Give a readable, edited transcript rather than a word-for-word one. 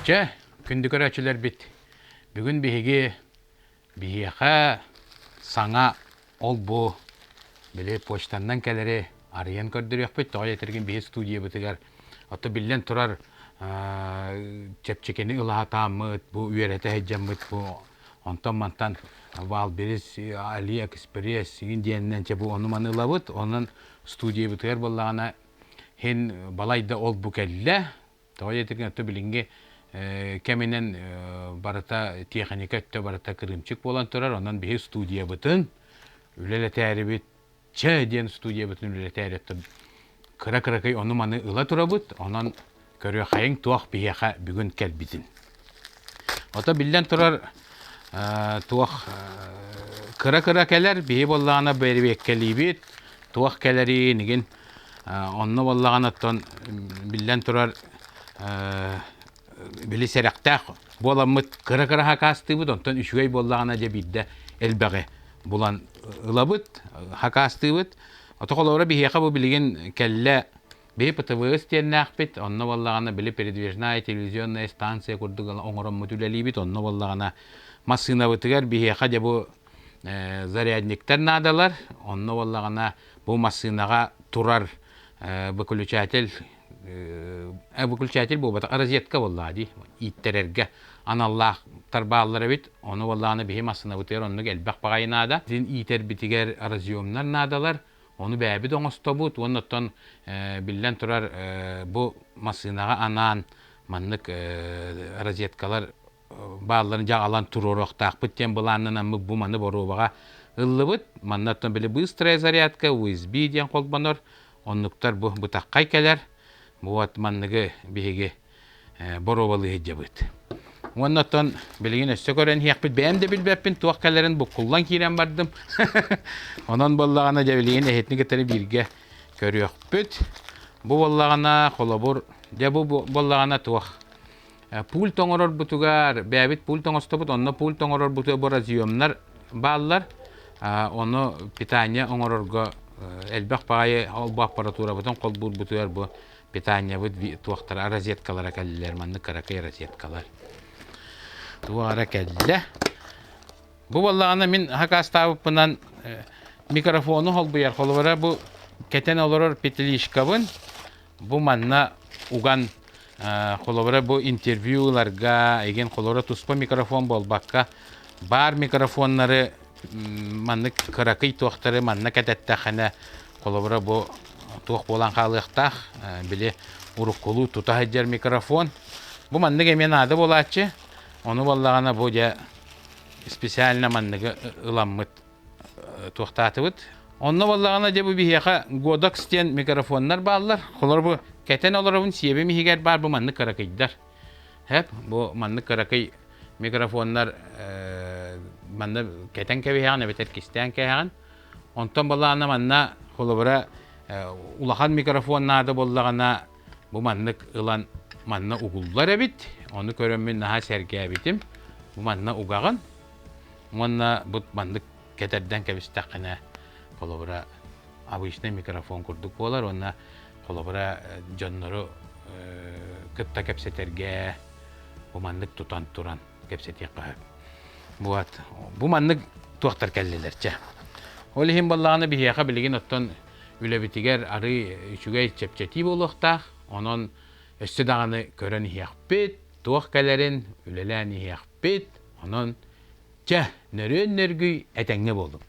Чэ, күндү көрөөччүлэрбит, бүгүн биһиги биһиэхэ саҥа ол-бу били почтаннан кэлэри арыйан көрдөрүөхпүт. Тоҕо диэтэргин биһи студиябытыгар ото биллэн турар чэпчэкини ыла сатааммыт, бу үөрэтэ сылдьаммыт, бу онтон-мантан Валберис, Алиэкспресс игин диэнинэн чэ бу ону-маны ылабыт. Онон студиябытыгар буоллаҕына иһин балайда ол-бу кэллэ. Тоҕо диэтэргин өттө билиҥҥи кэминэн барыта тиэхиньикэ өттө барыта кырыымчык буолан турар. Онон биһи студиябытын үлэлэтээрибит чэ диэн студиябытын үлэлэтээри өттө кыра-кыракый ону-маны ыла турабыт. Онон көрүөххэйиҥ туох биһиэхэ бүгүн кэлбитин. Ото биллэн турар туох кыра-кыра кэлэр, биһи буоллаҕына бэрэбиэккэлиибит, туох кэлэрин игин онно буоллаҕына оттон биллэн турар били сэрэхтээх буоламмыт кыра-кыра хакаастыыбыт, онтон үчүгэй буоллаҕына дьэ биирдэ элбэҕи булан ылабыт, хакаастыыбыт. Ото холобура биһиэхэ бу билигин кэллэ Биһи ПТВС диэннээхпит, онно буоллаҕына били передвижная телевизионная станция курдук оҥороммут үлэлиибит, онно буоллаҕына массыынабытыгар биһиэхэ дьэ бу зарядниктар наадалар, онно буоллаҕына бу массыынаҕа турар выключатель выключатель буолбатах, розетка буоллаҕа дии, ииттэрэргэ аналлаахтар бааллар эбит, ону буоллаҕына биһи массыынабытыгар оннук элбэх баҕайы наада. Иитэрбитигэр разъемнар наадалар, Ону бэйэбит оҥостобут уонна оттон биллэн турар бу массыынаҕа анаан маннык розеткалар баалларын дьаҕалан туруоруохтаахпыт диэн былааннанаммыт бу маны боруобаҕа ыллыбыт. Манна оттон били быстрая зарядка USB диэн холбонор. Оннуктар бу бытаххай кэлэр. Вот манныгы биһиги боруобалыы сылдьабыт. Уонна оттон билигин өссө көрөн иһиэхпит. Бэйэм да билбэппин, туох кэлэрин буккуллан киирэн бардым. Онон буоллаҕына дьэ билигин эһитини кытары бииргэ көрүөхпүт. Бу буоллаҕына холобур, дьэ бу буоллаҕына туох пульт оҥорорбутугар, бэйэбит пульт оҥостобут, онно пульт оҥорорбутугар бу разъемнар бааллар. Ону питание оҥорорго элбэх баҕайы ол бу аппаратурабытын холбуурбутугар бу питаниябыт туохтара розеткалара кэллилэр маннык кыракый розеткалар туох эрэ кэллэ бу буоллаҕына мин хакаастаабыппынан микрофону холбуйар холобура бу кэтэн олорор петличкабын бу манна уган холобура бу интервью ыларга игин холобура туспа микрофон буолбакка баар микрофоннары маннык кыракый туохтары манна кэтэттэххинэ холобура бу туох буолан хаалыахтаах били уруккулуу тута сылдьар микрофон бу маннык эмиэ наада буолааччы ону буоллаҕына бу дьэ специально манныгы ыламмыт туохтаатыбыт онно буоллаҕына дьэ бу биһиэхэ Godox диэн микрофоннар бааллар холобура бу кэтэн олоробун сиэбим иһигэр баар бу маннык кыракыйдар Хэп, бу маннык кыракый микрофоннар манна кэтэн кэбиһэҕин эбэтэр кистээн кээһэҕин. Онтон балаана манна холобура улахан микрофон наада буоллаҕына бу маннык ылан манна угуллар эбит. Ону көрөммүн наһаа сэргээбитим. Бу манна угаҕын уонна бу маннык кэтэрдэн кэбистэххинэ холобура обычный микрофон курдук буолар уонна холобура дьоннору кытта кэпсэтэргэ бу маннык тутан туран кэпсэтиэххэ сөп. Вот. Бу маннык туохтар кэллилэр чэ. Ол иһин буоллаҕына биһиэхэ билигин оттон үлэбитигэр арыы үчүгэй чэпчэтии буолуохтаах. Онон өссө даҕаны көрөн иһиэхпит, туох кэлэрин үлэлээн иһиэхпит. Онон чэ, нөрүөн нөргүй этэҥҥэ буолуҥ.